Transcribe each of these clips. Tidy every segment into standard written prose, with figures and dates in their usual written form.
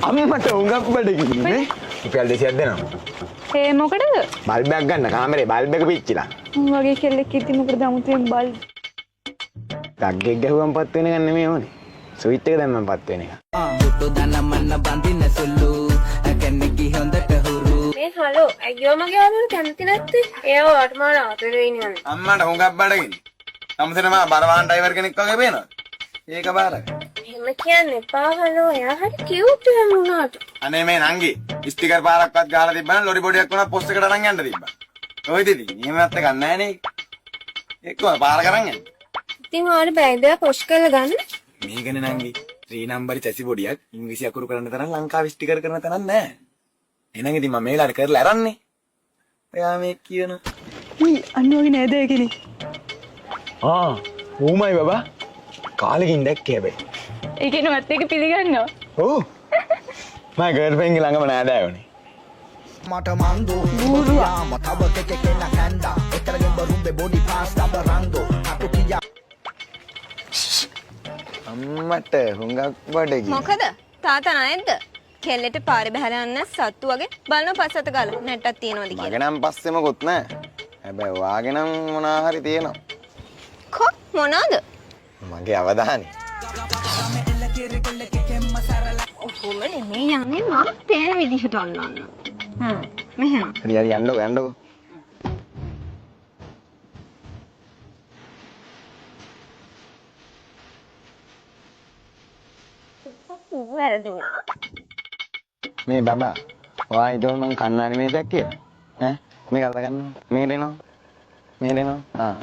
අම්මට උඟක් බඩගිනි නේ. රුපියල් 200ක් දෙනවා. ඒ මොකටද? බල්බ් එකක් ගන්න කාමරේ බල්බ් එක පිච්චිලා. උන් වගේ කෙල්ලෙක් ඉද්දි මොකටද අමුතුවෙන් බල්බ්? ටග් එක ගැහුවම පත් වෙන එක නෙමෙයි ඕනේ. ස්විච් එක දැම්මම පත් වෙන එක. මේ හලෝ ඇයියෝ මගේ යාළුවෝ කැමති නැත්තේ? එයා ඔයාට මාර ආදරේ ඉන්නවනේ. අම්මට හුඟක් බඩගිනි. සමසෙන මා බරවාහන ඩ්‍රයිවර් කෙනෙක් වගේ පේනවා. ඒක බාරයි. එහෙම කියන්න එපා හලෝ. එයා හරි කියුට් එහෙම වුණාට. අනේ මේ නංගි ස්ටිකර් පාරක්වත් ගහලා තිබ්බනම් ලොරි බොඩියක් වුණත් පොස්ට් එකට අරන් යන්න තිබ්බා. ඔය ඉතින් එහෙමත් එකක් නෑ නේ. එක්කම පාර කරන් යන්න. ඉතින් ඔයාලට බැයිද පොෂ් කරලා ගන්න? මේකනේ නංගි ත්‍රී නම්බරි චැසි බොඩියක් ඉංග්‍රීසි අකුරු කරන්න තරම් ලංකාවේ ස්ටිකර් කරන තරම් නෑ. එහෙනම් ඉතින් මම මේ වෙලාවට කරලා අරන්නේ. ඔයා මේ කියන උයි අන්න වගේ නෑද කෙනෙක්. ආ ඌමයි බබා. කාලෙකින් දැක්කේ හැබැයි. ඒ කියන්නේ මත් එක පිළිගන්නවා. ඔව්. මගේ ගර්ල්ෆ්‍රෙන්ඩ් ගේ ළඟම නෑදෑයෝනේ. මට මන්දෝ බූරුවා තව කෙකෙන කැන්දා එකරගෙන් බරුම්බේ බොඩි පාස් තබරන්දෝ අතු කියා. අම්මට හුඟක් බඩගිනි. මොකද? තාත්තා නැද්ද? කෙල්ලෙට පාරේ බහලා යන්න සත්තු වගේ බලන පස්සට ගාලා නැට්ටක් තියනවද කියලා. මගේ නම් පස්සේ මොකුත් නෑ. හැබැයි ඔයාගේ නම් මොනා හරි තියෙනවා. කො මොනවාද? මගේ අවධානය. ඔහොම නෙමෙයි යන්නේ මම පේන විදිහට අල්ලන්න. හ්ම් මෙහෙම. හරි හරි යන්නකෝ යන්නකෝ. වැරදුනා. මේ බබා ඔයා හිතුවා මං කන්නාඩි මේසයක් කියලා. ඈ මේක අල්ලගන්න. මේකට එනවා. මේකට එනවා. ආ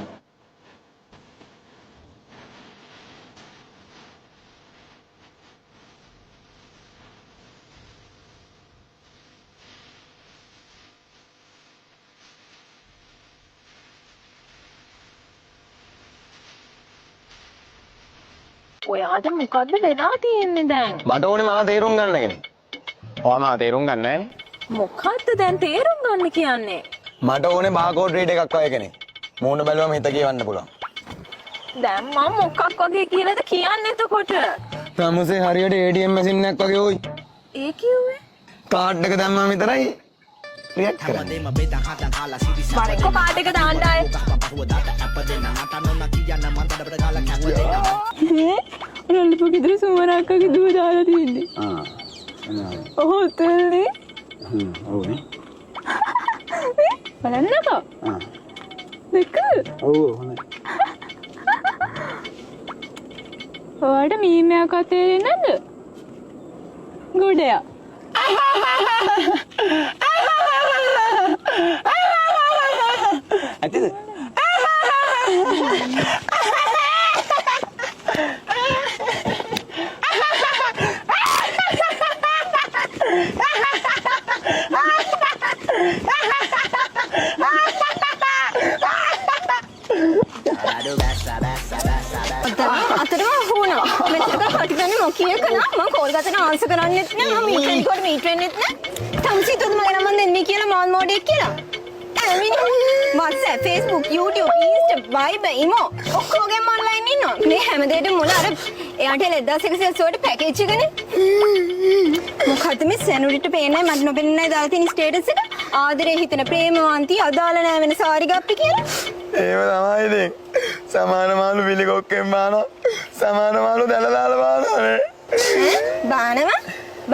ඔයාට මොකද්ද වෙලා තියෙන්නේ දැන්? මට ඕනේ මාව තේරුම් ගන්න කෙනෙක්. ඔයා මාව තේරුම් ගන්න නෑනේ. මොකද්ද දැන් තේරුම් ගන්න කියන්නේ? මට ඕනේ බාකෝඩ් රීඩ් එකක් වගේ කෙනෙක්. මූණ බැලුවම හිත කියවන්න පුළුවන්. දැන් මම මොකක් වගේ කියලාද කියන්නේ එතකොට? සමුසේ හරියට ATM machine එකක් වගේ ඕයි. ඒ කිව්වේ? කාඩ් එක දැම්මම විතරයි රියැක්ට් කරන්නේ. මම එක්ක කාඩ් එක දාන්න ආයේ. රල්ලපු ගෙදර සුමන අක්කගේ දුව දාලා තියෙන්නේ. ආ ඔහො තෙල්නේ. හ්ම් ඔව් නේ. බලන්නකෝ. ආ දැක්කද? ඔව් ඔව් හොඳයි. ඔයාට මීම් එකක්වත් තේරෙන්නේ නැද්ද? ගොඩයා. ඇතිද? අතරම අහුණා. මෙතන හටිගන්නේ මොකිය කනා මං කෝල් ගත්තට ආන්සර් කරන්නෙත් නෑ. මම මීට් වෙන්න කිව්වට මීට් වෙන්නෙත් නෑ. තමසි හිතුවද මගේ නම මං දෙන්නේ කියලා මාන් මෝඩයෙක් කියලා. WhatsApp, Facebook, YouTube, Insta, Viber, Imo ඔක්කොගෙම ඔන්ලයින් ඉන්නවා. මේ හැම දෙයකටම මුල අර Airtel 1180ට පැකේජ් එකනේ. මොකද්ද මේ සැනුරිට පේන්නේ මට නොපෙනෙන්නයි දාලා තියෙන ස්ටේටස් එක? ආදරේ හිතෙන ප්‍රේමවන්ති අදාළ නෑ වෙන සාරි ගප්පි කියලා. ඒව තමයි ඉතින්. සමාන මාළු පිළිකොක්කෙන් බානවා. සමාන මාළු දැල දාලා බානවා නේ. බානවා?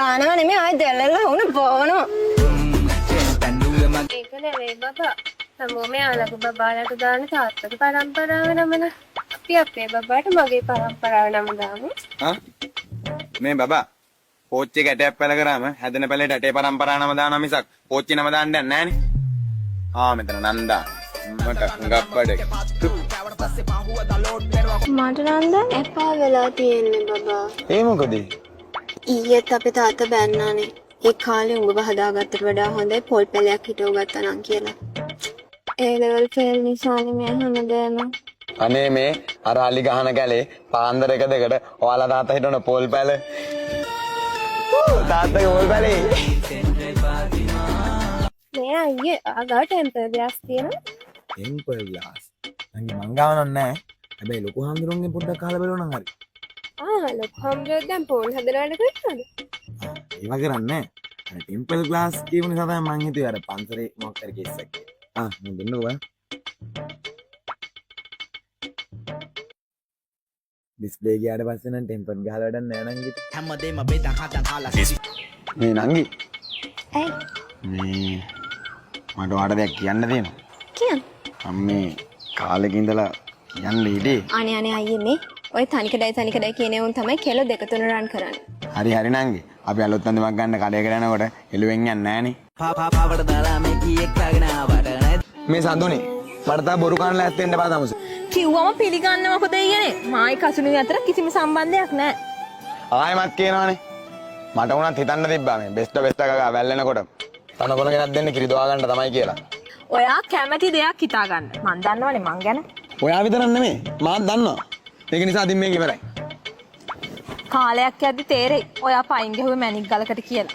බානවා නෙමෙයි ආයෙ දැලලා වුණ බානවා. ඒක නෙවෙයි බබා. හැමෝම යාළගේ බබාලට දාන තාත්තගේ පරම්පරාව නමන. අපි අපේ බබාට මගේ පරම්පරාව නම දාමු. ආ මේ බබා කෝච්චියක ඇටයක් පැල කරාම හැදෙන පැලේට ඇටේ පරම්පරාව නම දානවා මිසක් කෝච්චි නම දාන්න යන්නේ නෑනේ. ආ මෙතන නන්දා. මට හුඟක් බඩගිනි. මට නම් දැන් එපා වෙලා තියෙන්නේ බබා. ඒ මොකද? ඊයේත් අපේ තාත්තා බැන්නානේ. ඒ කාලේ උඹව හදාගත්තට වඩා හොඳයි පොල් පැලයක් හිටව ගත්තා නම් කියලා. ඒ ලෙවල් ෆේල් නිසානේ මේ හැමදේම. අනේ මේ අර අලි ගහන කැලේ පාන්දර එක දෙකට ඔයාලා තාත්තා හිටවන පොල් පැල. තාත්තගේ පොල් පැලේ. මේ අයියේ ආගාව ටෙම්පර් ග්ලාස් තියෙනවා. ටෙම්පර් ග්ලාස්. නංගි මං ගාව නම් නෑ. හැබැයි ලොකු හාමුදුරුවන්ගෙන් පොඩ්ඩක් අහලා බලුවා නම් හරි. ආ ලොකු හාමුදුරුවෝ දැන් ෆෝන් හදන වැඩ කරනවද? ඒවා කරන්නේ නෑ. අර ටෙම්පල් ග්ලාස් කියපු නිසා තමයි මං හිතුවේ අර පන්සලේ මොකක් හරි කේස් එකක් කියලා. ආ මං දෙන්නකෝ බලන්න. ඩිස්ප්ලේ ගියාට පස්සේ නම් ටෙම්පර් ගහලා වැඩක් නෑ නංගි. හැමදේම බෙදන් හදන් කාලා මේ නංගි, ඇයි? මේ මට ඔයාට දෙයක් කියන්න තියෙනවා. කියන්න. මම මේ කාලෙක ඉඳලා කියන්න හිටියේ. අනේ අනේ අයියේ, මේ ඔය තනිකඩයි තනිකඩයි කියන උන් තමයි කෙල දෙක තුන රන් කරන්නේ. හරි හරි නංගි. අපි අලුත් අඳුමක් ගන්න කඩේකට යනකොට එළුවෙන් යන්නේ නෑනේ. පාවට දාලා මේ කීයක් කාගෙන ආවට නේද? මේ සඳුනේ, මට තා බොරු කන්න ලෑස්ති වෙන්න එපා තමුසේ. කිව්වම පිළිගන්නවකෝ දෙයියනේ. මායි කසුනුයි අතර කිසිම සම්බන්ධයක් නැහැ. ආයෙමත් කියනවනේ. මට වුණත් හිතන්න තිබ්බා මේ බෙස්ට බෙස්ට ගගා වැල්ලෙනකොට තනකොළ ගෙනත් දෙන්න කිරි දොවා ගන්න තමයි කියලා. ඔයා කැමැති දෙයක් හිතා ගන්න. මං දන්නවනේ මං ගැන. ඔයා විතරක් නෙමෙයි, මාත් දන්නවා. ඒක නිසා ඉතින් මේක ඉවරයි. කාලයක් යද්දි තේරෙයි ඔයා පයින් ගැහුවේ මැණික් ගලකට කියලා.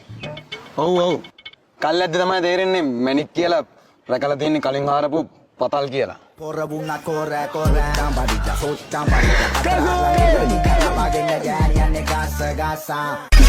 ඔව් ඔව්. කල් ඇද්දි තමයි තේරෙන්නේ මැණික් කියලා රැකලා තියෙන්නේ කලින් හාරපු පතල් කියලා. පොර වුණා කොර කොර චම්බඩිජා සොච්චම්බඩිජා කසෝ! ගාගෙන ගෑනියන්නේ ගස ගසා.